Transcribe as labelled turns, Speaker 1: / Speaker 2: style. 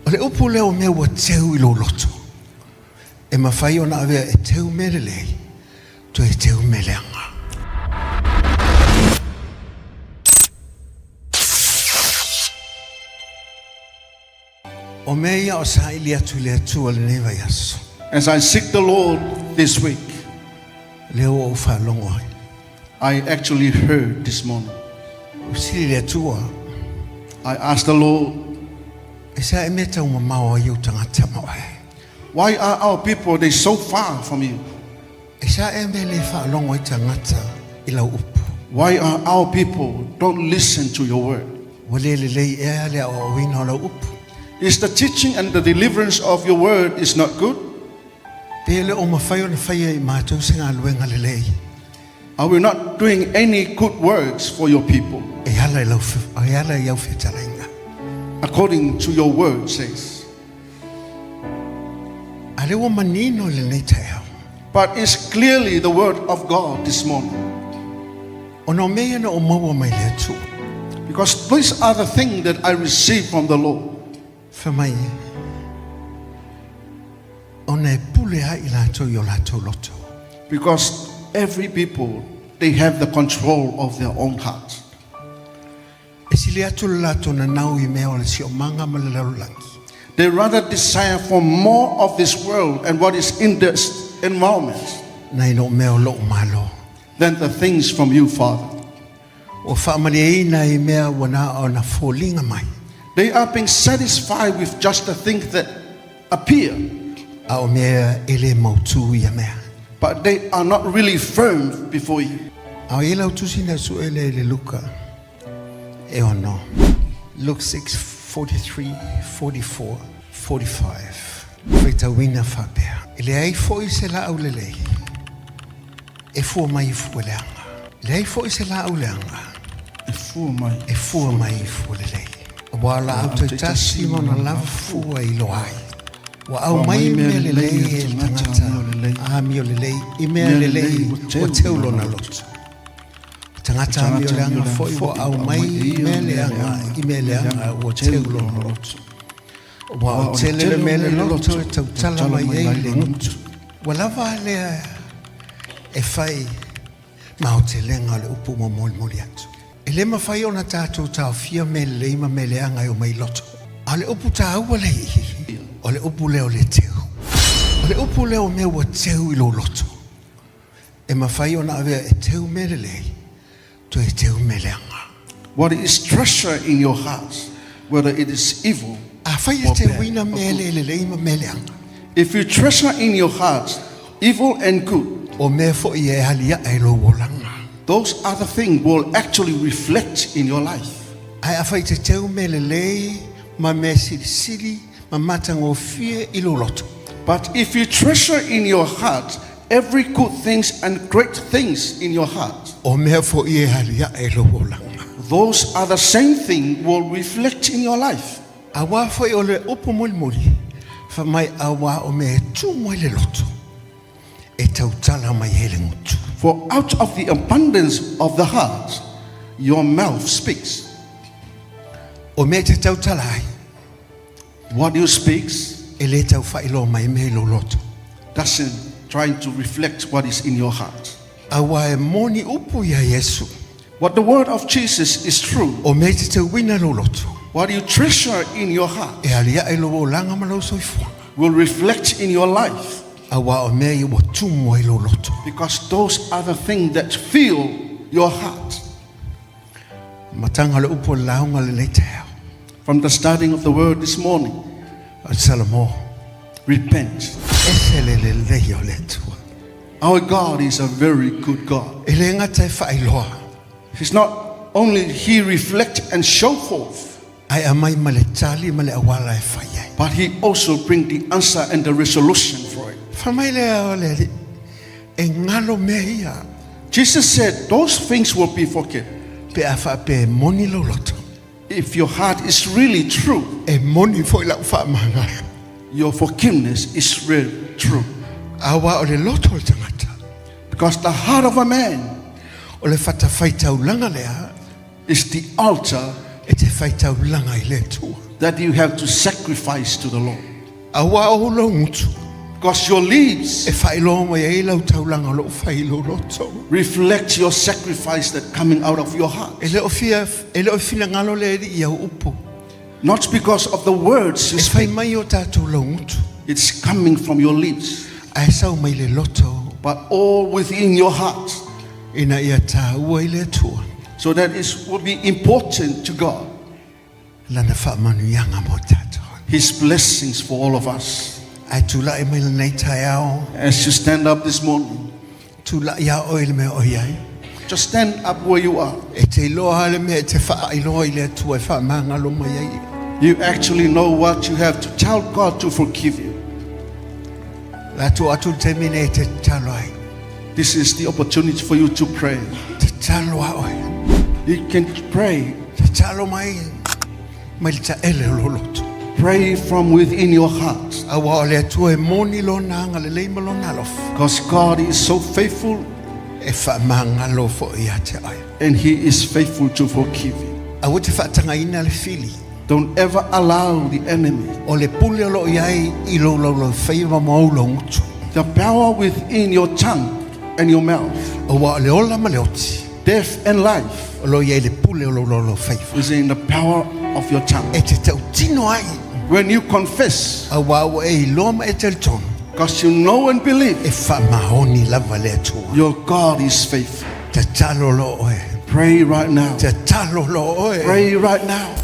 Speaker 1: O le upu lea o mea ua teu i lou loto, e mafai ona avea e teu mea lelei, toe teu mea leaga. O mea ia o saili atu i le Atua lenei vaiaso.
Speaker 2: As I seek the Lord this week,
Speaker 1: Lea ua ou faalogo ai.
Speaker 2: I actually heard this morning.
Speaker 1: Ua sili le Atua,
Speaker 2: I asked the Lord,
Speaker 1: e sa e mea taumamao ai ou tagata ma oe.
Speaker 2: why are our people they so far from you?
Speaker 1: E sa e mea le faalogo ai tagata i lau upu.
Speaker 2: Why are our people don't listen to your word?
Speaker 1: Ua le lelei ea le aoaoina o lau upu.
Speaker 2: Is the teaching and the deliverance of your word is not good?
Speaker 1: Pe le o mafai ona faia i matou se galuega lelei.
Speaker 2: Are we not doing any good works for your people?
Speaker 1: E ala i lau e ala i au fetalaiga.
Speaker 2: According to your word says.
Speaker 1: A le ua manino i lenei taeao.
Speaker 2: But it's clearly the word of God this morning.
Speaker 1: Ona o mea ia na ou maua mai le Atua.
Speaker 2: Because these are the things that I received from the Lord.
Speaker 1: Fai mai, ona e pule ai i latou i o latou loto.
Speaker 2: Because every people, they have the control of their own heart.
Speaker 1: E sili atu le latou nanau i mea o le siomaga ma le lalolagi.
Speaker 2: They rather desire for more of this world and what is in this environment
Speaker 1: Nai lo mea o lou Malo.
Speaker 2: than the things from you, Father.
Speaker 1: Ua faamalieina i mea ua na ona foliga mai.
Speaker 2: They are being satisfied with just the things that appear,
Speaker 1: A o mea e le mautu ia mea.
Speaker 2: but they are not really firm before you.
Speaker 1: A o ia lau tusi na sue le le Luka e ono. Luke 6, 43, 44, 45. Faitauina faapea. E leai foi se laau lelei e fua mai i fua leaga. Leai foi se laau leaga
Speaker 2: E fua mai.
Speaker 1: e fua mai i fua lelei. Ua laau taitasi ma ona lava fua i iloa ai. Ua aumai mea lelei e le tagata amio lelei i mea lelei ua teu lona loto. Tagata amio leaga foi ua aumai mea leaga i mea leaga ua teu lona loto. Ua o tele le mea le loto e tautala mai ai le gutu. Ua lava lea e fai ma aotelega o le upu ua molimoli atu. E le mafai ona tatou taofia mea lelei ma mea leaga e omai i loto. A o le upu taua lea i i, o le upu lea o le teu. O le upu lea o mea ua teu i lou loto. E mafai ona avea e teu mea lelei, toe teu mea leaga.
Speaker 2: What is treasure in your heart, whether it is evil
Speaker 1: Afai e
Speaker 2: or bad
Speaker 1: teuina
Speaker 2: or
Speaker 1: mea
Speaker 2: good.
Speaker 1: le lelei ma mea leaga.
Speaker 2: If you treasure in your heart evil and good,
Speaker 1: O mea foi e aliae i lou olaga.
Speaker 2: those other things will actually reflect in your life.
Speaker 1: Ae afai te teu mea lelei ma mea silisili ma matagofie i lou loto.
Speaker 2: But if you treasure in your heart every good things and great things in your heart,
Speaker 1: O mea foi e aliae i lou olaga.
Speaker 2: those are the same thing will reflect in your life.
Speaker 1: Aua foi o le upu mulimuli, fai mai auā o mea e tumu ai le loto, e tautala mai ai le gutu.
Speaker 2: For out of the abundance of the heart, your mouth speaks.
Speaker 1: O mea e te tautala ai,
Speaker 2: What you speaks
Speaker 1: e le tau faailoa mai mea i lou loto.
Speaker 2: doesn't trying to reflect what is in your heart.
Speaker 1: Aua e moni upu ia Iesu.
Speaker 2: What the word of Jesus is true.
Speaker 1: O mea e te tauina i lou loto,
Speaker 2: What you treasure in your heart
Speaker 1: e aliae i lou olaga ma lou soifuaga.
Speaker 2: will reflect in your life.
Speaker 1: Aua o mea ia ua tumu ai lou loto.
Speaker 2: Because those are the things that fill your heart.
Speaker 1: Matanga o le upu o le lauga lenei taeao.
Speaker 2: From the starting of the word this morning,
Speaker 1: O Salomõ.
Speaker 2: repent.
Speaker 1: Ese le lelei o le Atua.
Speaker 2: Our God is a very good God.
Speaker 1: E le gata e faailoa.
Speaker 2: He's not only He reflect and show forth,
Speaker 1: Ae aumai ma le tali ma le auala e fai ai.
Speaker 2: but He also bring the answer and the resolution for it.
Speaker 1: Fai mai lea o le Alii, E galo mea ia.
Speaker 2: Jesus said those things will be forgiven.
Speaker 1: Pe a faapea e moni lou loto.
Speaker 2: If your heart is really true,
Speaker 1: E moni foi lau faamagalo.
Speaker 2: your forgiveness is real true.
Speaker 1: Aua o le loto o le tagata.
Speaker 2: Because the heart of a man
Speaker 1: O le fatafaitaulaga lea
Speaker 2: is the altar
Speaker 1: E te faitaulaga i le Atua.
Speaker 2: That you have to sacrifice to the Lord.
Speaker 1: Auā o lou gutu
Speaker 2: Because your lips
Speaker 1: e faailoa mai ai lau taulaga o loo fai i lou loto.
Speaker 2: Reflect your sacrifice that coming out of your heart.
Speaker 1: E le o fia e le o finagalo le Alii i au upu.
Speaker 2: Not because of the words you
Speaker 1: E fai
Speaker 2: speak,
Speaker 1: mai o tātou laugutu.
Speaker 2: It's coming from your lips,
Speaker 1: Ae sau mai le loto
Speaker 2: but all within your heart.
Speaker 1: Ina ia tāua i le Atua.
Speaker 2: So that it will be important to God.
Speaker 1: Lana faamanuiaga mo tātou.
Speaker 2: His blessings for all of us.
Speaker 1: Ae tula'i mai lenei taeao.
Speaker 2: As you stand up this morning,
Speaker 1: Tula'i a oe i le mea o i ai.
Speaker 2: Just stand up where you are.
Speaker 1: E te iloa le mea e te faailoa i le Atua e faamagalo mai ai.
Speaker 2: You actually know what you have to tell God to forgive you.
Speaker 1: La tu atu le taimi nei e te tatalo ai.
Speaker 2: This is the opportunity for you to pray.
Speaker 1: Tatalo a oe.
Speaker 2: You can pray.
Speaker 1: Tatalo mai mai le taele o lou loto.
Speaker 2: Pray from within your heart.
Speaker 1: Auā o le Atua e moni lona agalelei ma lona alofa.
Speaker 2: Because God is so faithful
Speaker 1: E faamagalo foi ia te oe.
Speaker 2: And He is faithful to forgive you.
Speaker 1: Aua te faatagaina le fili.
Speaker 2: Don't ever allow the enemy,
Speaker 1: O le pule o loo i ai i lou laulaufaiva ma ou laugutu.
Speaker 2: The power within your tongue and your mouth,
Speaker 1: Auā o le ola ma le oti.
Speaker 2: Death and life
Speaker 1: O loo i ai le pule o lou laulaufaiva.
Speaker 2: Is in the power of your tongue.
Speaker 1: E te tautino ai.
Speaker 2: When you confess,
Speaker 1: Auā ua e iloa ma e talitonu.
Speaker 2: Because you know and believe
Speaker 1: E faamaoni lava le Atua.
Speaker 2: Your God is faithful.
Speaker 1: Tatalo loa oe.
Speaker 2: Pray right now.
Speaker 1: Tatalo loa oe.
Speaker 2: Pray right now.